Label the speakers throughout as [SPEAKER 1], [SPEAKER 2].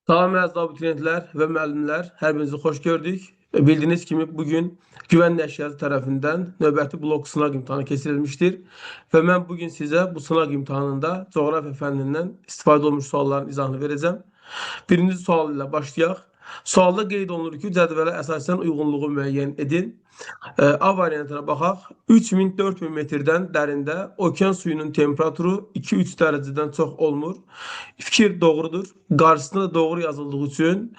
[SPEAKER 1] Salam əziz abituriyentlər və müəllimlər, hər birinizi xoş gördük. Bildiyiniz kimi bugün Güvən Nəşriyyatı tərəfindən növbəti blok sınaq imtahanı keçirilmişdir və mən bugün sizə bu sınaq imtahanında coğrafiya fənnindən istifadə olunmuş sualların izahını verəcəm. Birinci sual ilə başlayaq. Sualda qeyd olunur ki, cədvələ əsasən uyğunluğu müəyyən edin. A variantına baxaq. 3000-4000 metrdən dərində okean suyunun temperaturu 2-3 dərəcədən çox olmur. Fikir doğrudur. Qarşısında da doğru yazıldığı üçün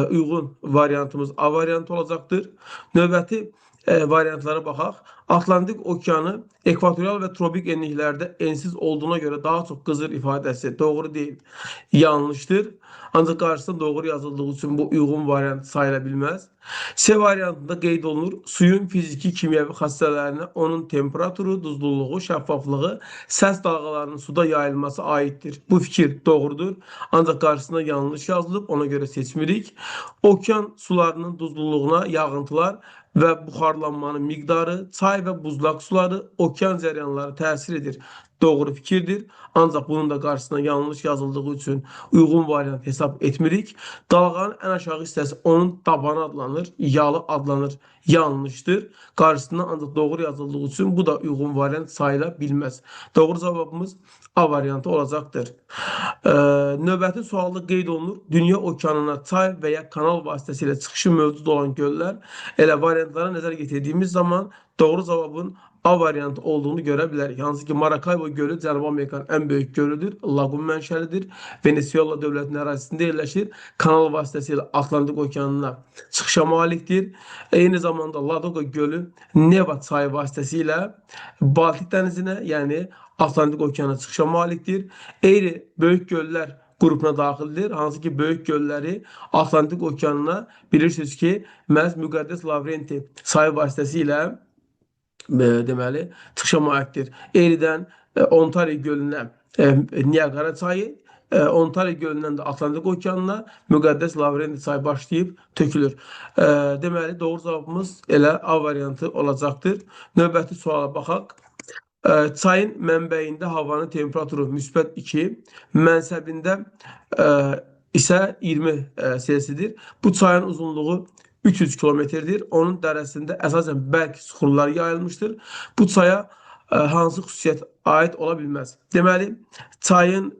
[SPEAKER 1] uyğun variantımız A variantı olacaqdır. Növbəti variantlara baxaq. Atlantik okeanı ekvatorial və tropik enliklərdə ensiz olduğuna görə daha çox qızır ifadəsi doğru deyil, yanlışdır. Ancaq qarşısında doğru yazıldığı üçün bu uyğun variant sayıla bilməz. C variantında qeyd olunur, suyun fiziki, kimyəvi xassələrinə onun temperaturu, duzluluğu, şəffaflığı, səs dalğalarının suda yayılması aiddir. Bu fikir doğrudur. Ancaq qarşısında yanlış yazılıb, ona görə seçmirik. Okean sularının duzluluğuna yağıntılar və buxarlanmanın miqdarı, çay və buzlaq suları, okean cəryanları təsir edir. Doğru fikirdir. Ancaq bunun da qarşısına yanlış yazıldığı üçün uyğun variant hesab etmirik. Dalğanın ən aşağı hissəsi onun tabanı adlanır, yalı adlanır. Yanlışdır. Qarşısına ancaq doğru yazıldığı üçün bu da uyğun variant sayıla bilməz. Doğru cavabımız A variantı olacaqdır. Növbəti sualda qeyd olunur. Dünya okeanına çay və ya kanal vasitəsilə çıxışı mövcud olan göllər. Elə variantlara nəzər yetirдiyimiz zaman doğru cavabın A variantı olduğunu görə bilərik. Hansı ki Maracaibo gölü Cənubi Amerikanın ən böyük gölüdür. Laqun mənşəlidir. Venezuela dövlətinin ərazisində yerləşir. Kanal vasitəsilə Atlantik okeanına çıxışa malikdir. Eyni zamanda Ladoga gölü Neva çayı vasitəsilə Baltik dənizinə, yəni Atlantik okeana çıxışa malikdir. Eyni böyük göllər qrupuna daxildir. Hansı ki böyük gölləri Atlantik okeanına bilirsiniz ki, məhz Müqəddəs Lavrenti çayı vasitəsilə deməli çıxışa malikdir. Eynidən Ontario gölünə Niagara çayı, Ontario gölündən də Atlantik okeanına Müqəddəs Lavrenti çayı başlayıb tökülür. Deməli doğru cavabımız elə A variantı olacaqdır. Növbəti suala baxaq. Çayın mənbəyində havanın temperaturu müsbət 2, mənsəbində isə 20 Selsidir. Bu çayın uzunluğu 300 kilometrdir. Onun dərəsində əsasən bərk süxurlar yayılmışdır. Bu çaya hansı xüsusiyyət aid ola bilməz? Deməli, çayın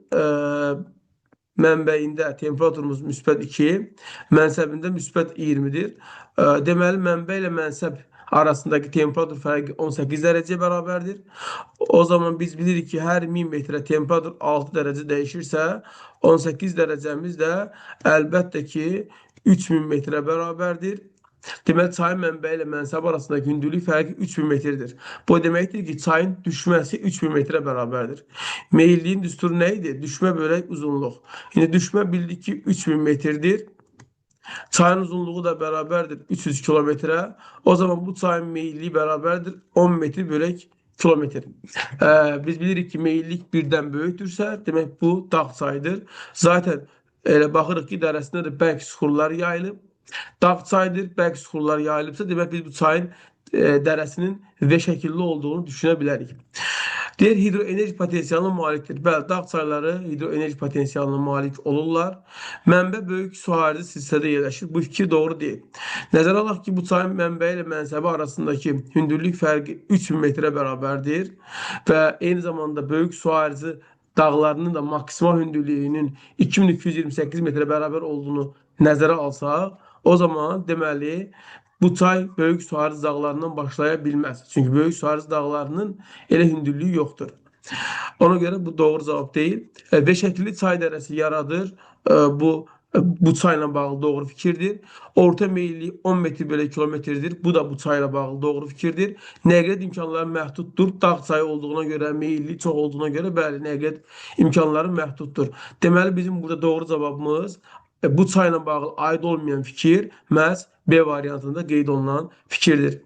[SPEAKER 1] mənbəyində temperaturumuz müsbət 2, mənsəbində müsbət 20-dir. Deməli, mənbə ilə mənsəb arasındakı temperatur fərqi 18 dərəcəyə bərabərdir. O zaman biz bilirik ki, hər 1000 metrə temperatur 6 dərəcə dəyişirsə, 18 dərəcəmiz də əlbəttə ki, 3000 metrə bərabərdir. Deməli, çayın mənbəyi ilə mənsəb arasındakı hündürlük fərqi 3000 metrdir. Bu deməkdir ki, çayın düşməsi 3000 metrə bərabərdir. Meyilliyin düsturu nə idi? Düşmə bölək uzunluq. İndi düşmə bildik ki, 3000 metrdir. Çayın uzunluğu da bərabərdir 300 kilometrə. O zaman bu çayın meyilliyi bərabərdir 10 metr bölək kilometr. Biz bilirik ki, meyillik birdən böyükdürsə, demək bu dağ çayıdır. Zaten elə baxırıq ki, dərəsində də bərk süxurlar yayılıb. Dağ çayıdır, bərk süxurlar yayılıbsa, demək biz bu çayın dərəsinin V şəkilli olduğunu düşünə bilərik. Deyir, hidroenerji potensialına malikdir. Bəli, dağ çayları hidroenerji potensialına malik olurlar. Mənbə böyük su harici silsilədə yerləşir. Bu fikir doğru deyil. Nəzərə alaq ki, bu çayın mənbəyi ilə mənsəbi arasındakı hündürlük fərqi 3000 metrə bərabərdir və eyni zamanda böyük su harici dağlarının da maksimal hündürlüyünün 2228 metrə bərabər olduğunu nəzərə alsaq, o zaman deməli bu çay böyük su harici dağlarından başlaya bilməz. Çünki böyük su harici dağlarının elə hündürlüyü yoxdur. Ona görə bu doğru cavab deyil. V şəkilli çay dərəsi yaradır. Bu çayla bağlı doğru fikirdir. Orta meyilliyi 10 metr bölü kilometrdir. Bu da bu çayla bağlı doğru fikirdir. Nəqliyyat imkanları məhduddur. Dağ çayı olduğuna görə, meyilliyi çox olduğuna görə, bəli, nəqliyyat imkanları məhduddur. Deməli, bizim burada doğru cavabımız bu çayla bağlı aid olmayan fikir məhz B variantında qeyd olunan fikirdir.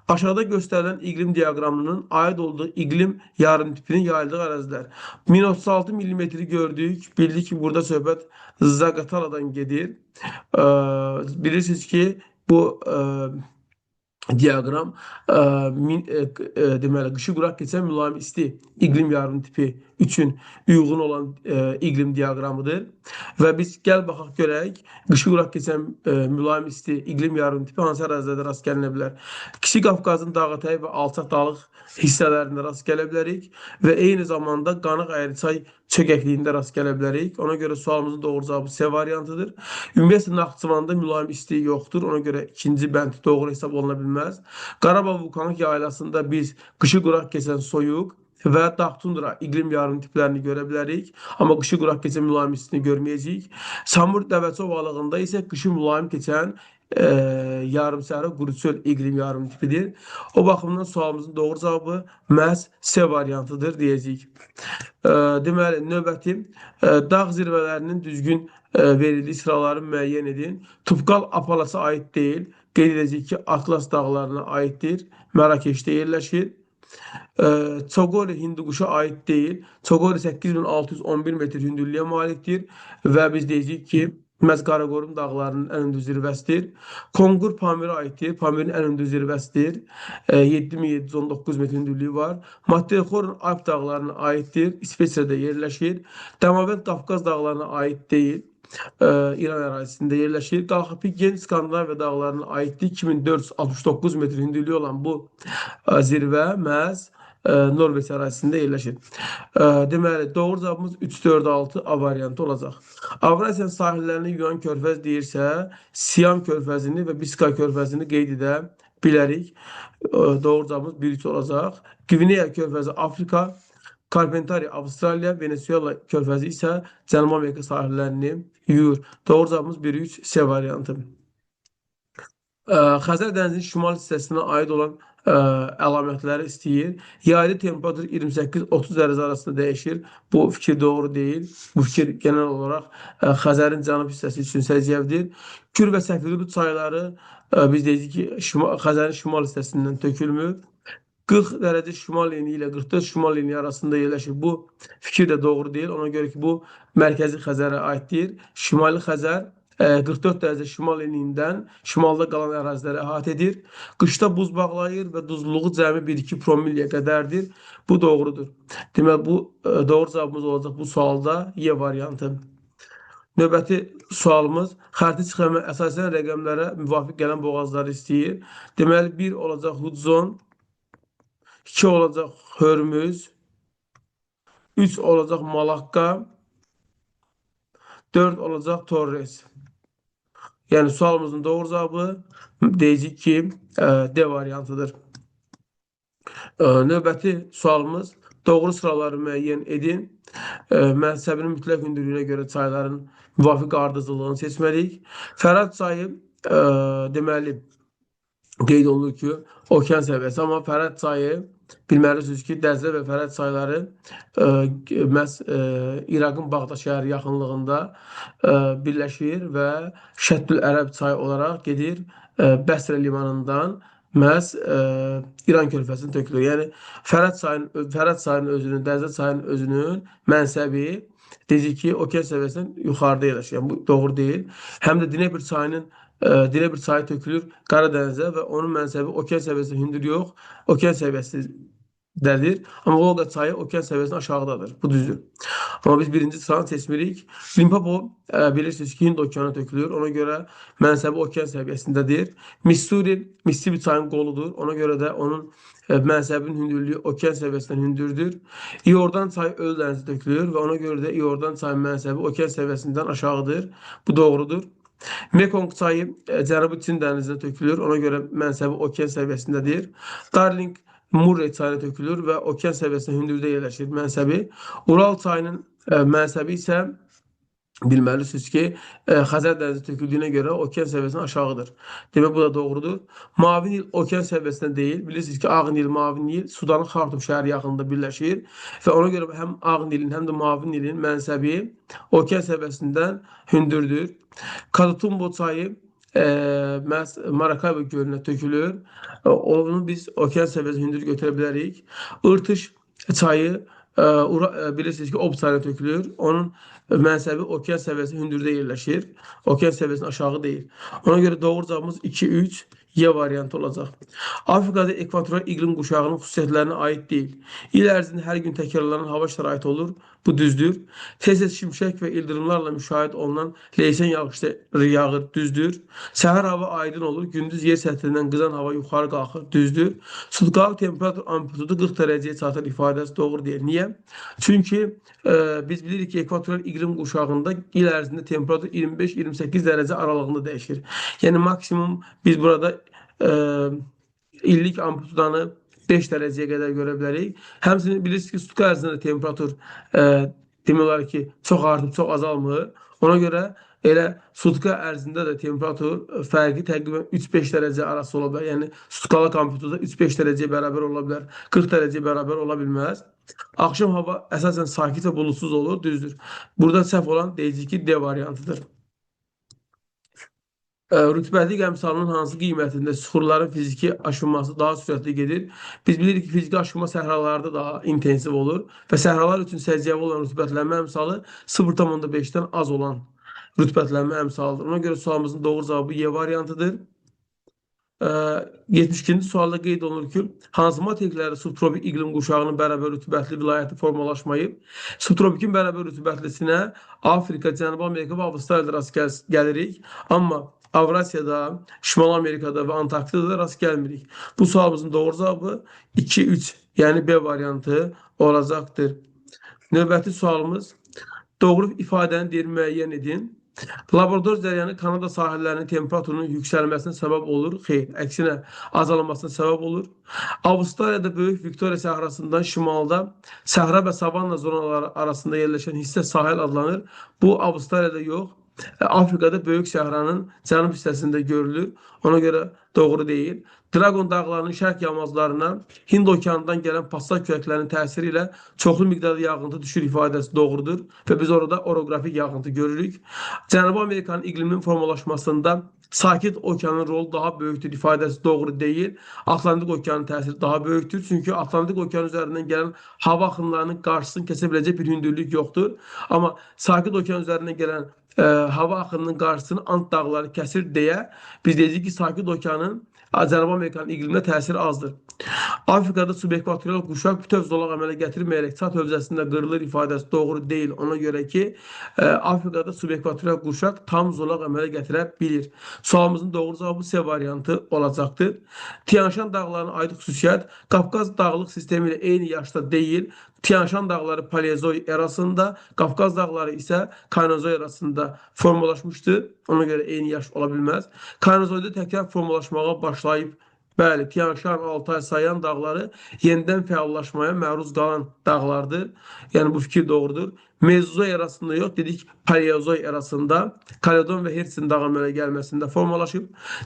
[SPEAKER 1] Aşağıda göstərilən iqlim diaqramının aid olduğu iqlim yarım tipinin yayıldığı ərazilər. 1036 millimetri gördük. Bildik ki, burada söhbət Zaqataladan gedir. Bilirsiniz ki, bu Diaqram deməli qışı quraq keçən mülayim isti iqlim yarım tipi üçün uyğun olan iqlim diaqramıdır. Və biz gəl baxaq görək qışı quraq keçən mülayim isti iqlim yarım tipi hansı ərazilərdə rast gəlinə bilər? Kiçik Qafqazın dağətəyi və alçaq dağlıq hissələrində rast gələ bilərik və eyni zamanda Qanıq Əyriçay çökəkliyində rast gələ bilərik. Ona görə sualımızın doğru cavabı C variantıdır. Ümumiyyətlə Naxçıvanda mülayim isti yoxdur. Ona görə ikinci bənd doğru hesab oluna bilməz. Qarabağ vulkanıq yaylasında biz qışı quraq keçən soyuq və dağ tundra iqlim yarım tiplərini görə bilərik. Amma qışı quraq keçən mülayim istini görməyəcəyik. Samur Dəvəçi ovalığında isə qışı mülayim keçən yarım səhra quru çöl iqlim yarım tipidir. O baxımdan sualımızın doğru cavabı məhz C variantıdır deyəcəyik. Deməli, növbəti dağ zirvələrinin düzgün verildiyi sıraları müəyyən edin. Tubkal Apalasa aid deyil. Qeyd edəcəyik ki, Atlas dağlarına aiddir. Mərakeşdə yerləşir. Çogori Hinduquşa aid deyil. Çogori 8611 metr hündürlüyə malikdir və biz deyəcəyik ki, məhz Qaraqorum dağlarının ən hündür zirvəsidir. Konqur Pamirə aiddir. Pamirin ən hündür zirvəsidir. 7719 metr hündürlüyü var. Matterhorn Alp dağlarına aiddir. İsveçrədə yerləşir. Dəmavənd Qafqaz dağlarına aid deyil. İran ərazisində yerləşir. Qalxıpigen Skandinaviya dağlarına aiddir. 2469 metr hündürlüyü olan bu zirvə məhz Norveç ərazisində yerləşir. Deməli, doğru cavabımız 3, 4, 6 A variantı olacaq. Avrasiyanın sahillərini yuyan körfəz deyirsə, Siam körfəzini və Biskay körfəzini qeyd edə bilərik. Doğru cavabımız 1, 3 olacaq. Gvineya körfəzi Afrika, Carpentaria Avstraliya, Venezuela körfəzi isə Cənubi Amerika sahillərini yuyur. Doğru cavabımız 1, 3 C variantı. Xəzər dənizinin şimal hissəsinə aid olan əlamətləri istəyir. Yayda temperatur 28-30 dərəcə arasında dəyişir. Bu fikir doğru deyil. Bu fikir genel olaraq Xəzərin cənub hissəsi üçün səciyyəvidir. Kür və Səfirli çayları biz deyirik ki, Xəzərin şimal hissəsindən tökülmür. 40 dərəcə şimal eni ilə 44 şimal eni arasında yerləşir. Bu fikir də doğru deyil. Ona görə ki, bu mərkəzi Xəzərə aiddir. Şimali Xəzər 44 dərəcə şimal enindən şimalda qalan əraziləri əhatə edir. Qışda buz bağlayır və duzluluğu cəmi 1-2 promilliyə qədərdir. Bu doğrudur. Deməli, bu doğru cavabımız olacaq bu sualda Y variantı. Növbəti sualımız xəritə çıxarma əsasən rəqəmlərə müvafiq gələn boğazları istəyir. Deməli, 1 olacaq Hudson, 2 olacaq Hörmüz, 3 olacaq Malakka, 4 olacaq Torres. Yəni sualımızın doğru cavabı deyəcəyik ki, D variantıdır. Növbəti sualımız doğru sıraları müəyyən edin. Mənsəbinin mütləq hündürlüyünə görə çayların müvafiq ardıcıllığını seçməliyik. Fərad çayı deməli qeyd olunur ki, okean səviyyəsi, amma Fərad çayı bilməlisiniz ki, Dəclə və Fərad çayları məhz İraqın Bağdad şəhəri yaxınlığında birləşir və Şəttül Ərəb çayı olaraq gedir Bəsrə limanından məhz İran körfəzinə tökülür. Yəni Fərad çayının özünün, Dəclə çayının özünün mənsəbi deyəcək ki, okean səviyyəsindən yuxarıda yerləşir. Yəni bu doğru deyil. Həm də Dnepr çayı tökülür Qaradənizə və onun mənsəbi okean səviyyəsindən hündür yox, okean səviyyəsindədir. Amma Volqa çayı okean səviyyəsindən aşağıdadır. Bu düzdür. Amma biz birinci sıranı seçmirik. Limpopo bilirsiniz ki, Hind okeanına tökülür. Ona görə mənsəbi okean səviyyəsindədir. Missouri Mississippi çayının qoludur. Ona görə də onun mənsəbinin hündürlüyü okean səviyyəsindən hündürdür. İordan çayı Ölü dənizə tökülür və ona görə də İordan çayının mənsəbi okean səviyyəsindən aşağıdır. Bu doğrudur. Mekong çayı Cənubi Çin dənizinə tökülür. Ona görə mənsəbi okean səviyyəsindədir. Darling Murray çayına tökülür və okean səviyyəsindən hündürdə yerləşir mənsəbi. Ural çayının mənsəbi isə bilməlisiniz ki, Xəzər dənizi töküldüyünə görə okean səviyyəsindən aşağıdır. Demək, bu da doğrudur. Mavi Nil okean səviyyəsində deyil. Bilirsiniz ki, Ağ Nil, Mavi Nil Sudanın Xartum şəhəri yaxınlığında birləşir və ona görə həm Ağ Nilin, həm də Mavi Nilin mənsəbi okean səviyyəsindən hündürdür. Katatumbo çayı məhz Marakaybo gölünə tökülür. Onu biz okean səviyyəsindən hündür götürə bilərik. Irtış çayı bilirsiniz ki, Ob çayına tökülür. Onun mənsəbi okean səviyyəsindən hündürdə yerləşir. Okean səviyyəsindən aşağı deyil. Ona görə doğru cavabımız 2, 3, Y variantı olacaq. Afrikada ekvatorial iqlim quşağının xüsusiyyətlərinə aid deyil. İl ərzində hər gün təkrarlanan hava şəraiti olur. Bu düzdür. Tez-tez şimşək və ildırımlarla müşahidə olunan leysan yağışları yağır. Düzdür. Səhər hava aydın olur. Gündüz yer səthindən qızan hava yuxarı qalxır. Düzdür. Sutkalıq temperatur amplitudu 40 dərəcəyə çatır ifadəsi doğru deyil. Niyə? Çünki biz bilirik ki, ekvatorial iqlim quşağında il ərzində temperatur 25-28 dərəcə aralığında dəyişir. Yəni maksimum biz burada illik amplitudanı 5 dərəcəyə qədər görə bilərik. Həmçinin bilirsiniz ki, sutka ərzində temperatur demək olar ki, çox artıb, çox azalmır. Ona görə elə sutka ərzində də temperatur fərqi təqribən 3-5 dərəcə arası ola bilər. Yəni sutkalıq amplituda 3-5 dərəcəyə bərabər ola bilər. 40 dərəcəyə bərabər ola bilməz. Axşam hava əsasən sakit və bulutsuz olur, düzdür. Burada səhv olan deyəcək ki, D variantıdır. Rütubətlik əmsalının hansı qiymətində süxurların fiziki aşınması daha sürətli gedir? Biz bilirik ki, fiziki aşınma səhralarda daha intensiv olur və səhralar üçün səciyyəvi olan rütubətlənmə əmsalı 0,5-dən az olan rütubətlənmə əmsalıdır. Ona görə sualımızın doğru cavabı Y variantıdır. 72-ci sualda qeyd olunur ki, hansı materiklərdə subtropik iqlim quşağının bərabər rütubətli vilayəti formalaşmayıb? Subtropikin bərabər rütubətlisinə Afrika, Cənubi Amerika və Avstraliyada rast gəlirik. Amma Avrasiyada, Şimali Amerikada və Antarktidada rast gəlmirik. Bu sualımızın doğru cavabı 2-3, yəni B variantı olacaqdır. Növbəti sualımız doğru ifadəni deyir, müəyyən edin. Labrador cəryanı Kanada sahillərinin temperaturunun yüksəlməsinə səbəb olur. Xeyr, əksinə azalmasına səbəb olur. Avustraliyada Böyük Viktoriya səhrasından şimalda səhra və savanna zonaları arasında yerləşən hissə sahil adlanır. Bu Avustraliyada yox, Afrikada Böyük Səhranın cənub hissəsində görülür. Ona görə doğru deyil. Dragon dağlarının şərq yamaclarına Hind okeanından gələn passat küləklərinin təsiri ilə çoxlu miqdarda yağıntı düşür ifadəsi doğrudur və biz orada oroqrafik yağıntı görürük. Cənubi Amerikanın iqliminin formalaşmasında Sakit okeanın rolu daha böyükdür ifadəsi doğru deyil. Atlantik okeanın təsiri daha böyükdür. Çünki Atlantik okeanı üzərindən gələn hava axınlarının qarşısını kəsə biləcək bir hündürlük yoxdur. Amma Sakit okean üzərindən gələn hava axınının qarşısını Ant dağları kəsir deyə biz deyəcəyik ki, Sakit okeanın Cənubi Amerikanın iqliminə təsiri azdır. Afrikada subekvatorial quşaq bütöv zolaq əmələ gətirməyərək Çad hövzəsində qırılır ifadəsi doğru deyil. Ona görə ki, Afrikada subekvatorial quşaq tam zolaq əmələ gətirə bilir. Sualımızın doğru cavabı C variantı olacaqdır. Tianşan dağlarına aid xüsusiyyət Qafqaz dağlıq sistemi ilə eyni yaşda deyil. Tianşan dağları Paleozoy erasında, Qafqaz dağları isə Kainozoy erasında formalaşmışdır. Ona görə eyni yaş ola bilməz. Kainozoyda təkrar formalaşmağa başlayıb. Bəli, Tianşan, Altay, Sayan dağları yenidən fəallaşmaya məruz qalan dağlardır. Yəni bu fikir doğrudur. Mezozoy erasında yox, dedik Paleozoy erasında Kaledon və Hertsin dağ əmələ gəlməsində formalaşıb.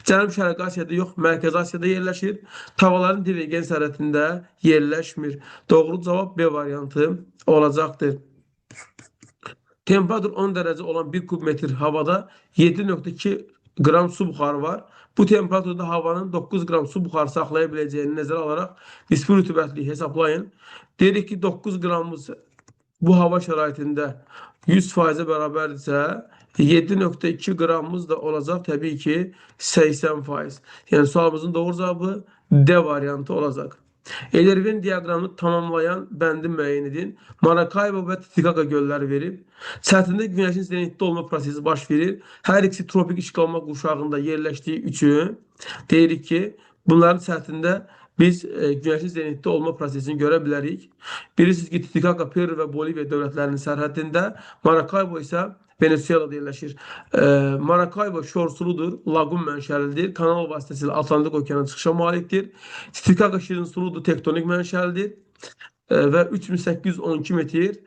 [SPEAKER 1] Cənub-Şərqi Asiyada yox, Mərkəzi Asiyada yerləşir. Tavalların divergen sərhədində yerləşmir. Doğru cavab B variantı olacaqdır. Temperatur 10 dərəcə olan 1 kub metr havada 7,2 qram su buxarı var. Bu temperaturda havanın 9 qram su buxarı saxlaya biləcəyini nəzərə alaraq nisbi rütubətliyi hesablayın. Deyirik ki, 9 qramımız bu hava şəraitində 100%-ə bərabərdirsə, 7,2 qramımız da olacaq təbii ki, 80%. Yəni sualımızın doğru cavabı D variantı olacaq. Euler-Venn diaqramını tamamlayan bəndi müəyyən edin. Maracaibo və Titicaca gölləri verib. Səthində günəşin zenitdə olma prosesi baş verir. Hər ikisi tropik işıqlanma qurşağında yerləşdiyi üçün deyirik ki, bunların səthində biz günəşin zenitdə olma prosesini görə bilərik. Bilirsiniz ki, Titicaca Peru və Boliviya dövlətlərinin sərhəddində, Maracaibo isə Venezuela'da yerləşir. Maracaibo şorsuludur, laqun mənşəlidir, kanal vasitəsilə Atlantik okeana çıxışa malikdir. Titicaca şirinsuludur, tektonik mənşəlidir və 3812 metr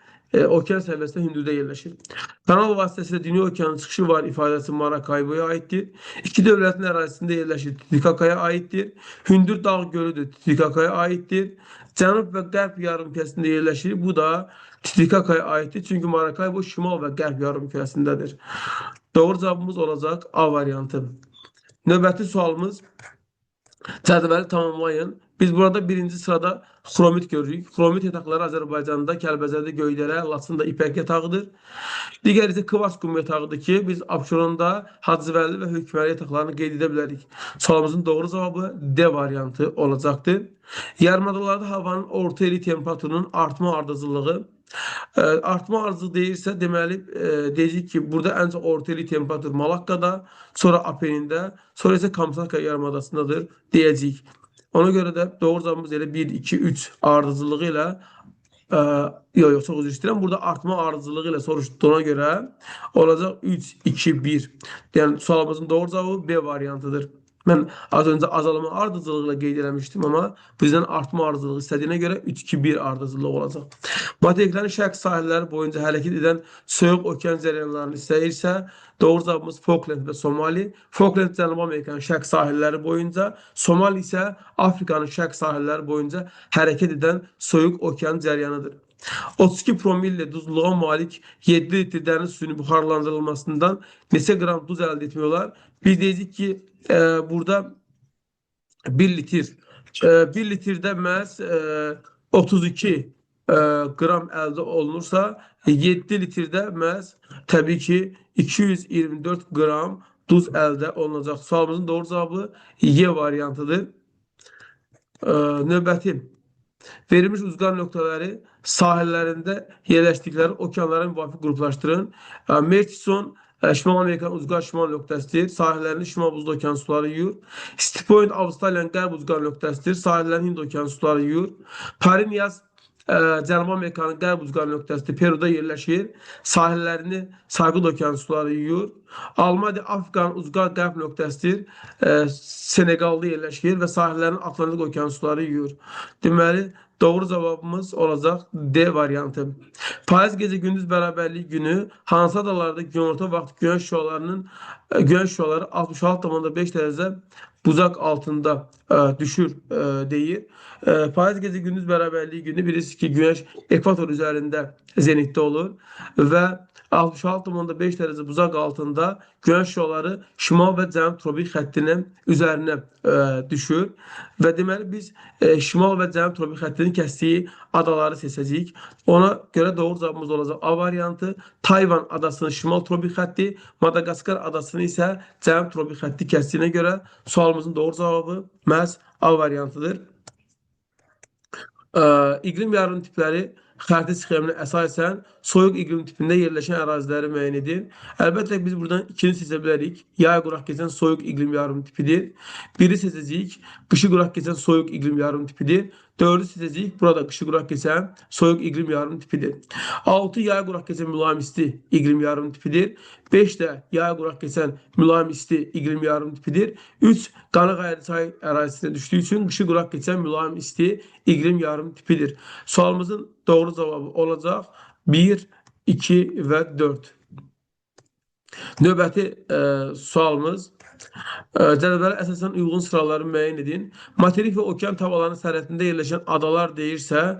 [SPEAKER 1] okean səviyyəsində hündürdə yerləşir. Kanal vasitəsilə Dünya okeanı çıxışı var ifadəsi Maracaibo'ya aiddir. İki dövlətin ərazisində yerləşir, Titicaca'ya aiddir. Hündür dağ gölüdür, Titicaca'ya aiddir. Cənub və qərb yarımkürəsində yerləşir. Bu da Titicaca'ya aiddir. Çünki Maracaibo şimal və qərb yarımkürəsindədir. Doğru cavabımız olacaq A variantı. Növbəti sualımız cədvəli tamamlayın. Biz burada birinci sırada xromit görürük. Xromit yataqları Azərbaycanda Kəlbəcərdə, Göydərə, Laçında ipək yatağıdır. Digər isə kvars qum yatağıdır ki, biz Abşeronda Hacıvəlli və Hökməli yataqlarını qeyd edə bilərik. Sualımızın doğru cavabı D variantı olacaqdır. Yarımadalarda havanın orta illik temperaturunun artma ardıcıllığı. Artma ardıcı deyirsə, deməli, deyəcək ki, burada ən çox orta illik temperatur Malakkada, sonra Apenində, sonra isə Kamçatka yarımadasındadır deyəcəyik. Ona görə də doğru cavabımız elə 1, 2, 3 ardıcıllığı ilə yox, çox üzr istəyirəm. Burada artma ardıcıllığı ilə soruşduğuna görə olacaq 3, 2, 1. Yəni sualımızın doğru cavabı B variantıdır. Mən az öncə azalma ardıcılığı ilə qeyd eləmişdim, amma bizdən artma ardıcılığı istədiyinə görə 3, 2, 1 ardıcılığı olacaq. Materiklərin şərq sahilləri boyunca hərəkət edən soyuq okean cərəyanlarını istəyirsə, doğru cavabımız Falkland və Somali. Falkland Cənubi Amerikanın şərq sahilləri boyunca, Somali isə Afrikanın şərq sahilləri boyunca hərəkət edən soyuq okean cərəyanıdır. 32 promillə duzluğa malik 7 litr dəniz suyunun buxarlandırılmasından neçə qram duz əldə etmək olar? Biz deyəcəyik ki, burada 1 litr, 1 litrdə məhz 32 qram əldə olunursa, 7 litrdə məhz təbii ki 224 qram duz əldə olunacaq. Sualımızın doğru cavabı Y variantıdır. Növbəti verilmiş ucqar nöqtələri sahillərində yerləşdikləri okeanlara müvafiq qruplaşdırın. Murchison Şimal Amerikanın ucqar şimal nöqtəsidir. Sahillərini Şimal Buzlu okean suları yuyur. City Point Avstraliyanın qərb ucqar nöqtəsidir. Sahillərini Hind okeanı suları yuyur. Parinias Cənubi Amerikanın qərb ucqar nöqtəsidir. Peruda yerləşir. Sahillərini Sakit okeanı suları yuyur. Almadi Afrikanın ucqar qərb nöqtəsidir. Senegalda yerləşir və sahillərini Atlantik okeanı suları yuyur. Deməli, doğru cavabımız olacaq D variantı. Payız gecə-gündüz bərabərliyi günü hansı adalarda günorta vaxtı günəş şüaları 66,5 dərəcə bucaq altında düşür deyir. Payız gecə-gündüz bərabərliyi günü bilirsiniz ki, günəş ekvator üzərində zenitdə olur və 66,5 dərəcə bucaq altında günəş şüaları şimal və cənub tropik xəttinin üzərinə düşür və deməli biz şimal və cənub tropik xəttinin kəsdiyi adaları seçəcəyik. Ona görə doğru cavabımız olacaq A variantı. Tayvan adasının şimal tropik xətti, Madagaskar adasını isə cənub tropik xətti kəsdiyinə görə sualımızın doğru cavabı məhz A variantıdır. İqlim yarım tipləri xəritə sxeminə əsasən soyuq iqlim tipində yerləşən əraziləri müəyyən edir. Əlbəttə biz buradan ikini seçə bilərik. Yay quraq keçən soyuq iqlim yarım tipidir. Biri seçəcəyik. Qışı quraq keçən soyuq iqlim yarım tipidir. Dördü seçəcəyik. Burada qışı quraq keçən soyuq iqlim yarım tipidir. 6 yay quraq keçən mülayim isti iqlim yarım tipidir. 5 də yay quraq keçən mülayim isti iqlim yarım tipidir. 3 Qanaq çay ərazisinə düşdüyü üçün qışı quraq keçən mülayim isti iqlim yarım tipidir. Sualımızın doğru cavabı olacaq 1, 2 və 4. Növbəti sualımız. Cədvələ əsasən uyğun sıraları müəyyən edin. Materik və okean tavalarının sərhədində yerləşən adalar deyirsə,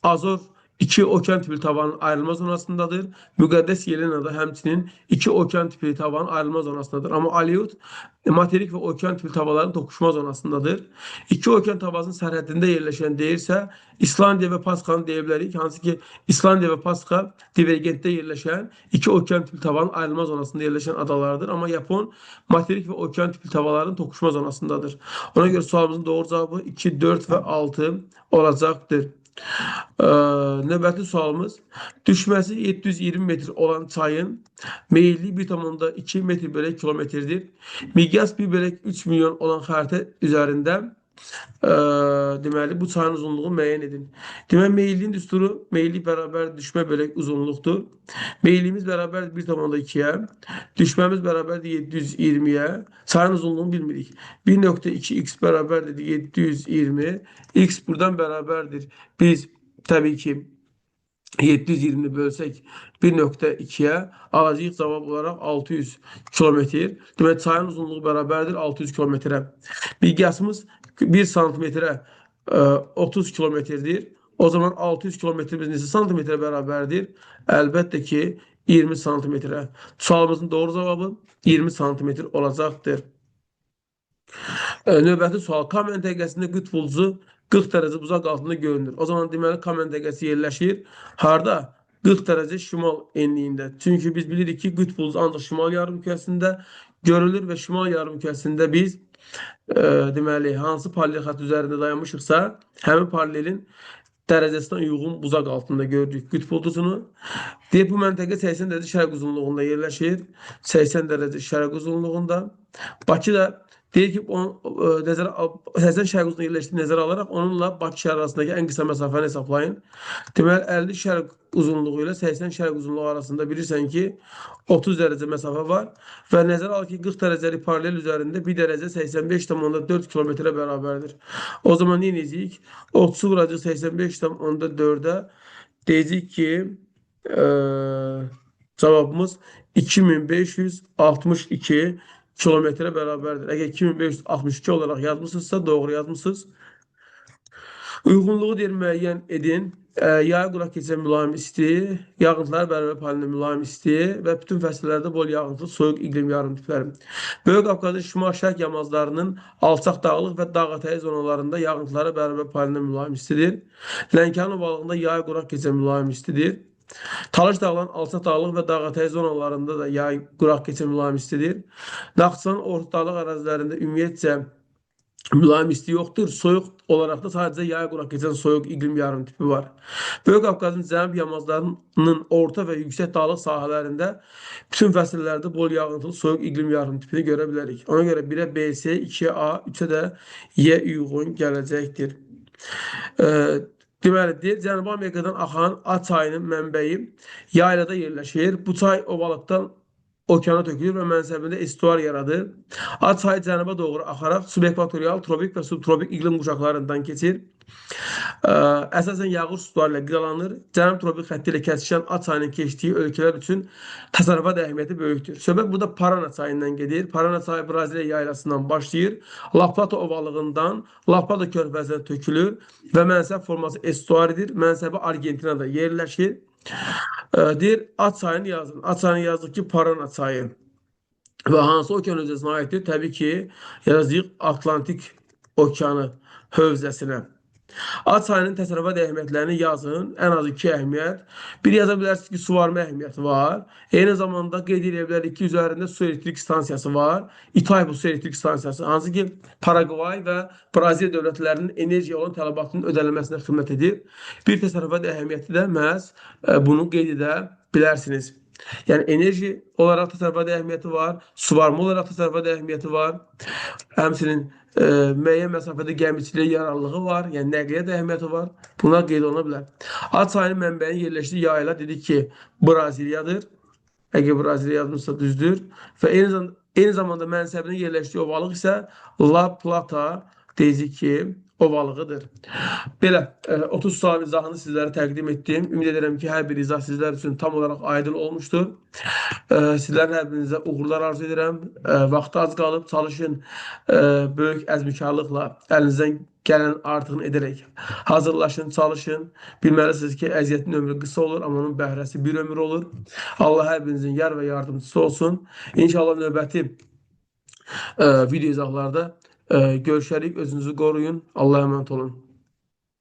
[SPEAKER 1] Azor iki okean tipli tavanın ayrılma zonasındadır. Müqəddəs Yelena da həmçinin iki okean tipli tavanın ayrılma zonasındadır. Amma Aleut materik və okean tipli tavalların toqquşma zonasındadır. İki okean tavasının sərhədində yerləşən deyirsə, İslandiya və Pasxanı deyə bilərik. Hansı ki, İslandiya və Pasxa divergentdə yerləşən iki okean tipli tavanın ayrılma zonasında yerləşən adalardır. Amma Yapon materik və okean tipli tavalların toqquşma zonasındadır. Ona görə sualımızın doğru cavabı 2, 4 və 6 olacaqdır. Növbəti sualımız düşməsi 720 metr olan çayın meyilliyi 1,2 metr bölək kilometrdir. Miqyas 1 bölək 3 milyon olan xəritə üzərində deməli bu çayın uzunluğu müəyyən edin. Deməli meyilliyin düsturu meyillik bərabər düşmə bölək uzunluqdur. Meyilliyimiz bərabərdir 1,2-yə, düşməmiz bərabərdir 720-yə. Çayın uzunluğunu bilmirik. 1,2x bərabərdir 720. X buradan bərabərdir. Biz təbii ki 720 bölsək 1,2-yə alacağıq cavab olaraq 600 kilometr. Deməli çayın uzunluğu bərabərdir 600 kilometrə. Miqyasımız 1 santimetrə 30 kilometrdir. O zaman 600 kilometrimiz neçə santimetrə bərabərdir? Əlbəttə ki 20 santimetrə. Sualımızın doğru cavabı 20 santimetr olacaqdır. Növbəti sual. K məntəqəsində qütb ulduzu 40 dərəcə buzaq altında görünür. O zaman deməli K məntəqəsi yerləşir. Harda? 40 dərəcə şimal enliyində. Çünki biz bilirik ki, qütb ulduzu ancaq şimal yarımkürəsində görülür və şimal yarımkürəsində biz deməli hansı paralel xətt üzərində dayanmışıqsa, həmin paralelin dərəcəsinə uyğun buzaq altında gördük qütb ulduzunu. Deyir, bu məntəqə 80 dərəcə şərq uzunluğunda yerləşir. 80 dərəcə şərq uzunluğunda. Bakı da deyir ki, 80 şərq uzunluğunda yerləşdiyi nəzərə alaraq onunla Bakı şəhəri arasındakı ən qısa məsafəni hesablayın. Deməli, 50 şərq uzunluğu ilə 80 şərq uzunluğu arasında bilirsən ki, 30 dərəcə məsafə var və nəzərə al ki, 40 dərəcəlik paralel üzərində 1 dərəcə 85,4 kilometrə bərabərdir. O zaman nə edəcəyik? 30 vuracaq 85,4-ə deyəcəyik ki, cavabımız 2562 kilometrə bərabərdir. Əgər 2562 olaraq yazmısınızsa, doğru yazmısınız. Uyğunluğu deyir, müəyyən edin. Yayı quraq keçən mülayim isti, yağıntılar bərabər halində mülayim isti və bütün fəsillərdə bol yağıntılı soyuq iqlim yarım tipləri. Böyük Qafqazın şimal-şərq yamazlarının alçaq dağlıq və dağ ətəyi zonalarında yağıntılara bərabər halində mülayim istidir. Lənkəran ovalığında yayı quraq keçən mülayim istidir. Talış dağların alçaq dağlıq və dağ ətəyi zonalarında da yay quraq keçən mülayim istidir. Naxçıvan orta dağlıq ərazilərində ümumiyyətcə mülayim isti yoxdur. Soyuq olaraq da sadəcə yay quraq keçən soyuq iqlim yarım tipi var. Böyük Qafqazın cənub yamazlarının orta və yüksək dağlıq sahələrində bütün fəsillərdə bol yağıntılı soyuq iqlim yarım tipini görə bilərik. Ona görə 1-ə B, C, 2-yə A, 3-ə də Y uyğun gələcəkdir. Deməli, deyir, Cənubi Amerikadan axan A çayının mənbəyi yaylada yerləşir. Bu çay ovalıqdan okeana tökülür və mənsəbində estuar yaradır. A çayı cənuba doğru axaraq subekvatorial, tropik və subtropik iqlim quşaqlarından keçir. Əsasən yağış suları ilə qidalanır. Cənub tropik xətti ilə kəsişən A çayının keçdiyi ölkələr üçün təsərrüfat əhəmiyyəti böyükdür. Söhbət burada Parana çayından gedir. Parana çayı Braziliya yaylasından başlayır. La Plata ovalığından La Plata körfəzinə tökülür və mənsəb forması estuaridir. Mənsəbi Argentinada yerləşir. Deyir, A çayını yazın. A çayını yazdıq ki, Parana çayı. Və hansı okean hövzəsinə aiddir? Təbii ki, yazdıq Atlantik okeanı hövzəsinə. A çayının təsərrüfat əhəmiyyətlərini yazın. Ən az 2 əhəmiyyət. Bir yaza bilərsiniz ki, suvarma əhəmiyyəti var. Eyni zamanda qeyd edə bilərik ki, üzərində su elektrik stansiyası var. Itaipu su elektrik stansiyası. Hansı ki, Paraqvay və Braziliya dövlətlərinin enerjiya olan tələbatının ödənilməsinə xidmət edir. Bir təsərrüfat əhəmiyyəti də məhz bunu qeyd edə bilərsiniz. Yəni enerji olaraq təsərrüfat əhəmiyyəti var, suvarma olaraq təsərrüfat əhəmiyyəti var. Həmçinin müəyyən məsafədə gəmiçiliyə yararlılığı var, yəni nəqliyyat əhəmiyyəti var. Bunlar qeyd oluna bilər. A çayının mənbəyinin yerləşdiyi yayla dedik ki, Braziliyadır. Əgər Braziliya yazmışsa düzdür. Və eyni zamanda mənsəbinin yerləşdiyi ovalıq isə La Plata deyəcək ki, ovalığıdır. Belə, 30 sualın izahını sizlərə təqdim etdim. Ümid edirəm ki, hər bir izah sizlər üçün tam olaraq aydın olmuşdur. Sizlərin hər birinizə uğurlar arzu edirəm. Vaxtı az qalıb, çalışın böyük əzmkarlıqla əlinizdən gələn artığını edərək hazırlaşın, çalışın. Bilməlisiniz ki, əziyyətin ömrü qısa olur, amma onun bəhrəsi bir ömür olur. Allah hər birinizin yar və yardımcısı olsun. İnşallah növbəti video izahlarda görüşərik. Özünüzü qoruyun. Allah'a emanet olun.